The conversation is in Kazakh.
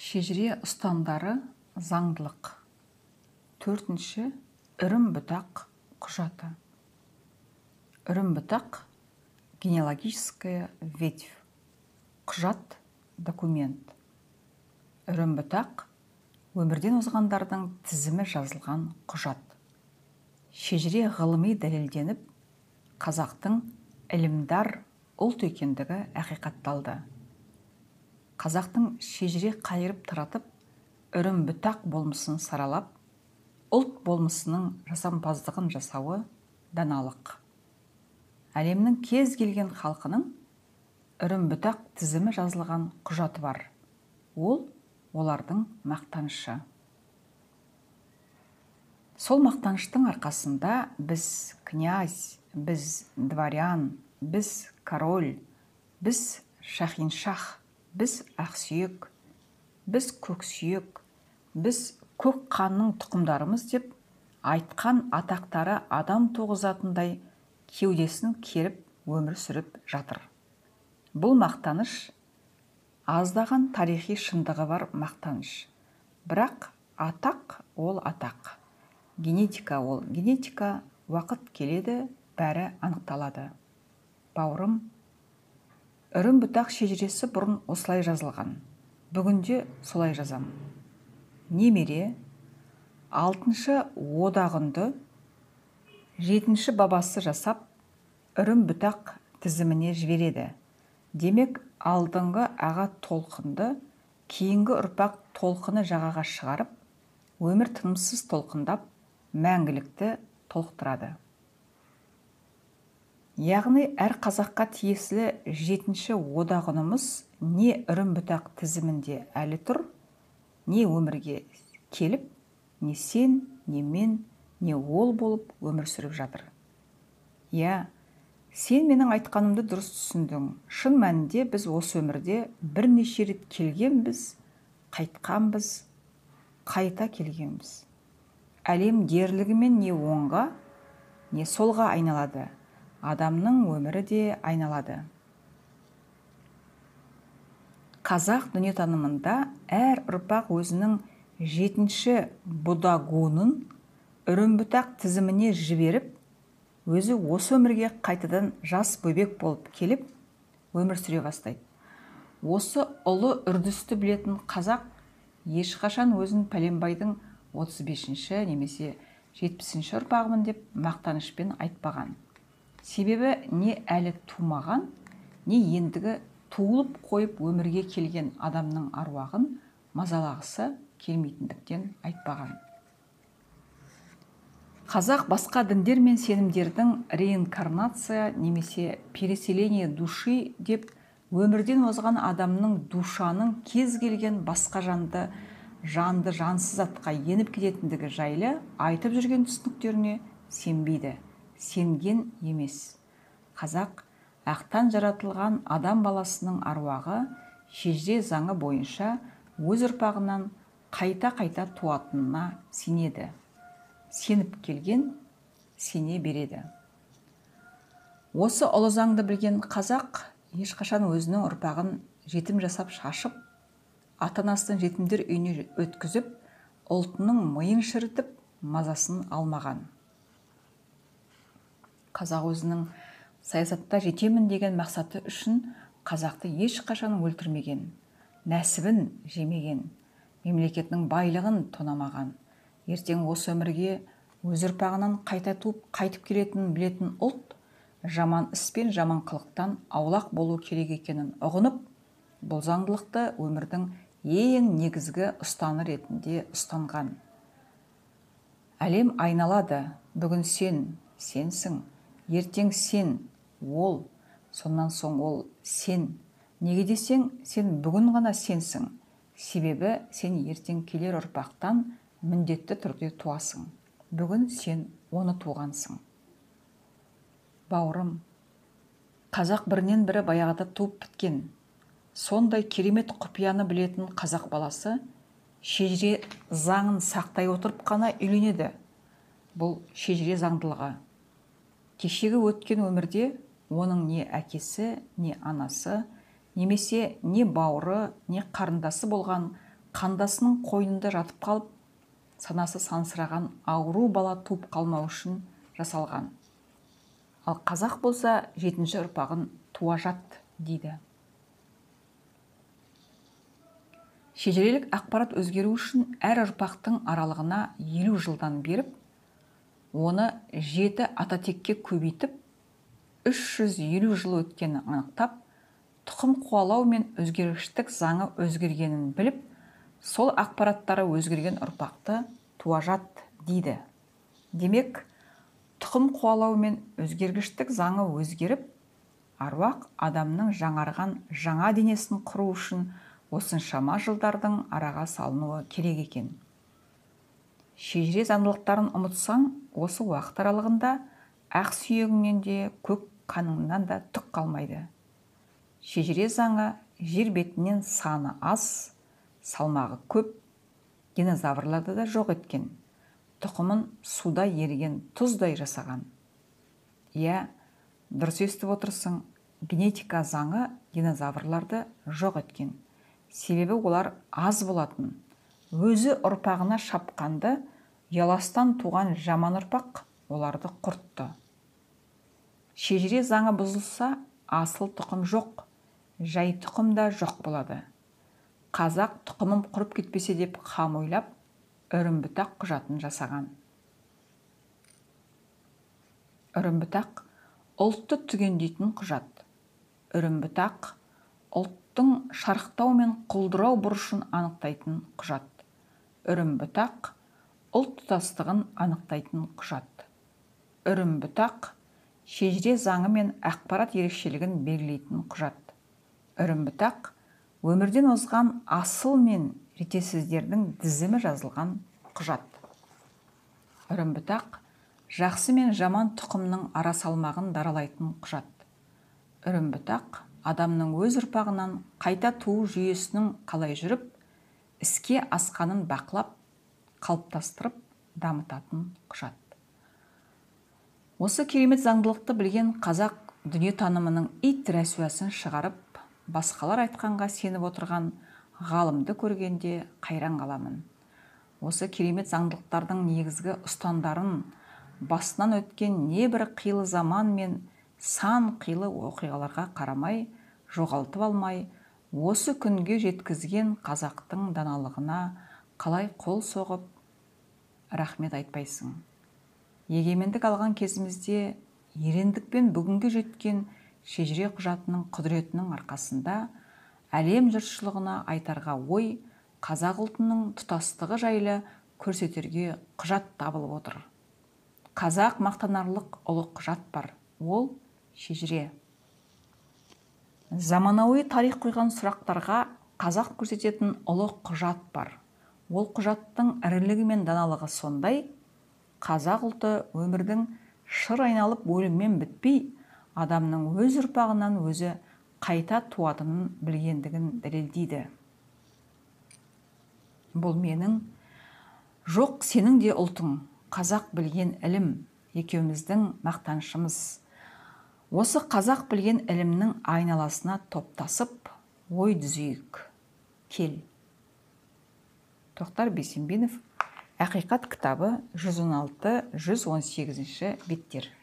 Шежіре ұстамдары заңдылық. Төртінші үрім-бұтақ құжаты. Үрім-бұтақ генеалогическая ветвь. Құжат документ. Үрім-бұтақ өмірден озғандардың тізімі жазылған құжат. Шежіре ғылыми дәлелденіп, қазақтың ілімдар ұлт екендігі ақиқатталды. Қазақтың шежіре қайырып таратып, үрім-бұтақ болмысын саралап, ұлт болмысының жасампаздығын жасауы даналық. Әлемнің кез келген халқының үрім-бұтақ тізімі жазылған құжаты бар. Ол олардың мақтанышы. Сол мақтаныштың арқасында біз князь, біз дворян, біз король, біз шахиншах, біз ақсүйек, біз көксүйек, біз көк қанның тұқымдарымыз деп айтқан атақтары адам тоғызатындай кеудесін керіп өмір сүріп жатыр. Бұл мақтаныш аздаған тарихи шындығы бар мақтаныш. Бірақ атақ ол атақ. Генетика ол генетика, уақыт келеді, бәрі анықталады. Бауырым, үрім-бұтақ шежіресі бұрын осылай жазылған. Бүгінде солай жазам. Немере, 6-шы одағынды 7-ші бабасы жасап, үрім-бұтақ тізіміне жібереді. Демек, алдыңғы аға толқынды, кейінгі ұрпақ толқыны жағаға шығарып, өмір тынымсыз толқындап, мәңгілікті толықтырады. Яғни, әр қазаққа тиесілі 7-ші одағынымыз не үрім-бұтақ тізімінде әлі тұр, не өмірге келіп, не сен, не мен, не ол болып өмір сүріп жатыр. Иә, сен менің айтқанымды дұрыс түсіндің. Шын мәнінде біз осы өмірде бірнеше рет келгенбіз, қайтқанбыз, қайта келгенбіз. Әлем дерлігімен не оңға, не солға айналады. Адамның өмірі де айналады. Қазақ дүниетанымында әр ұрпақ өзінің 7-ші будагунын үрім-бұтақ тізіміне жіберіп, өзі осы өмірге қайтадан жас бөбек болып келіп, өмір сүре бастайды. Осы ұлы үрдісті білетін қазақ ешқашан өзін Пәленбайдың 35-ші немесе 70-ші ұрпағымын деп мақтанышпен айтпаған. Себебі не әлі тумаған, не ендігі туылып қойып өмірге келген адамның аруағын мазалағысы келмейтіндіктен айтпаған. Қазақ басқа діндер мен сенімдердің реинкарнация немесе переселение души деп өмірден озған адамның душаның кез келген басқа жанды жансыз затқа еніп кететіндігі жайлы айтып жүрген түсініктеріне сенбейді. Сенген емес. Қазақ ақтан жаратылған адам баласының аруағы шежіре заңы бойынша өз ұрпағынан қайта-қайта туатынына сенеді. Сеніп келген, сене береді. Осы ұлы заңды білген қазақ ешқашан өзінің ұрпағын жетім жасап шашып, ата-анасын жетімдер үйіне өткізіп, ұлтының миын шірітіп, мазасын алмаған. Қазақ өзінің саясатта жетемін деген мақсаты үшін қазақты ешқашан өлтірмеген, нәсібін жемеген, мемлекетінің байлығын тонамаған. Ертең осы өмірге өз ұрпағынан қайта туып қайтып келетінін білетін ұлт жаман іс пен жаман қылықтан аулақ болу керек екенін ұғынып, бұл заңдылықты өмірдің ең негізгі ұстаны ретінде ұстанған. Әлем айналады, бүгін сен, сенсің, ертең сен, ол, сонан соң ол сен. Неге десең, сен бүгін ғана сенсің, себебі сен ертең келер ұрпақтан міндетті түрде туасың. Бүгін сен оны туғансың. Бауырым, қазақ бірінен бірі баяғыда туып біткен. Сондай керемет құпияны білетін қазақ баласы шежіре заңын сақтай отырып қана үйленеді. Бұл шежіре заңдылығы. Кешегі өткен өмірде оның не әкесі, не анасы, немесе не бауыры, не қарындасы болған қандасының қойнында жатып қалып, санасы сансыраған ауру бала туып қалмау үшін жасалған. Ал қазақ болса, 7-ші ұрпағын туа жат дейді. Шежірелік ақпарат өзгеру үшін әр ұрпақтың аралығына 50 жылдан беріп, оны 7 ататекке көбейтіп, 350 жыл өткенін анықтап, тұқым қуалау мен өзгергіштік заңы өзгергенін біліп, сол ақпараттары өзгерген ұрпақты туа жат дейді. Демек, тұқым қуалау мен өзгергіштік заңы өзгеріп, аруақ адамның жаңарған жаңа денесін құру үшін осыншама жылдардың араға салынуы керек екен. Шежіре заңдылықтарын ұмытсаң, осы уақыт аралығында ақ сүйегіңнен де, көк қаныңнан да түк қалмайды. Шежіре заңы жер бетінен саны аз, салмағы көп динозаврларды да жоқ еткен, тұқымын суда еріген тұздай жасаған. Иә, дұрыс естіп отырсың, генетика заңы динозаврларды жоқ еткен. Себебі олар аз болатын. Өзі ұрпағына шапқанды, ұяластан туған жаман ұрпақ оларды құртты. Шежіре заңы бұзылса, асыл тұқым жоқ, жай тұқым да жоқ болады. Қазақ тұқымым құрып кетпесе деп қам ойлап, үрімбұтақ құжатын жасаған. Үрімбұтақ ұлтты түгендейтін құжат. Үрімбұтақ ұлттың шарықтау мен құлдырау бұрышын анықтайтын құжат. Үрімбұтақ ұлт тұтастығын анықтайтын құжат. Үрімбұтақ шежіре заңы мен ақпарат ерекшелігін белгілейтін құжат. Үрімбұтақ өмірден озған асыл мен ретесіздердің тізімі жазылған құжат. Үрімбұтақ жақсы мен жаман тұқымның ара салмағын даралайтын құжат. Үрімбұтақ адамның өз ұрпағынан қайта туу жүйесінің қалай жүріп, іске асқанын бақылап, қалыптастырып, дамытатын құжат. Осы керемет заңдылықты білген қазақ дүниетанымының ит рәсуасын шығарып, басқалар айтқанға сеніп отырған ғалымды көргенде қайран қаламын. Осы керемет заңдылықтардың негізгі ұстандарын басынан өткен небір қилы заман мен сан қилы оқиғаларға қарамай, жоғалтып алмай, осы күнге жеткізген қазақтың даналығына қалай қол соғып, рахмет айтпайсың. Егемендік алған кезімізде ерендікпен бүгінге жеткен шежіре құжатының құдіретінің арқасында әлем жұртшылығына айтарға ой, қазақ ұлтының тұтастығы жайлы көрсетерге құжат табылып отыр. Қазақ мақтанарлық ұлы құжат бар, ол шежіре. Заманауи тарих қойған сұрақтарға қазақ көрсететін ұлы құжат бар. Ол құжаттың ірілігі мен даналығы сондай, қазақ ұлты өмірдің шыр айналып өліммен бітпей, адамның өз ұрпағынан өзі қайта туатынын білгендігін дәлелдейді. Бұл менің, жоқ сенің де ұлтың, қазақ білген ілім, екеуміздің мақтанышымыз. Осы қазақ білген ілімнің айналасына топтасып, ой түзейік. Кел. Тоқтар Бейсенбинов, Ақиқат кітабы 116-118 беттер.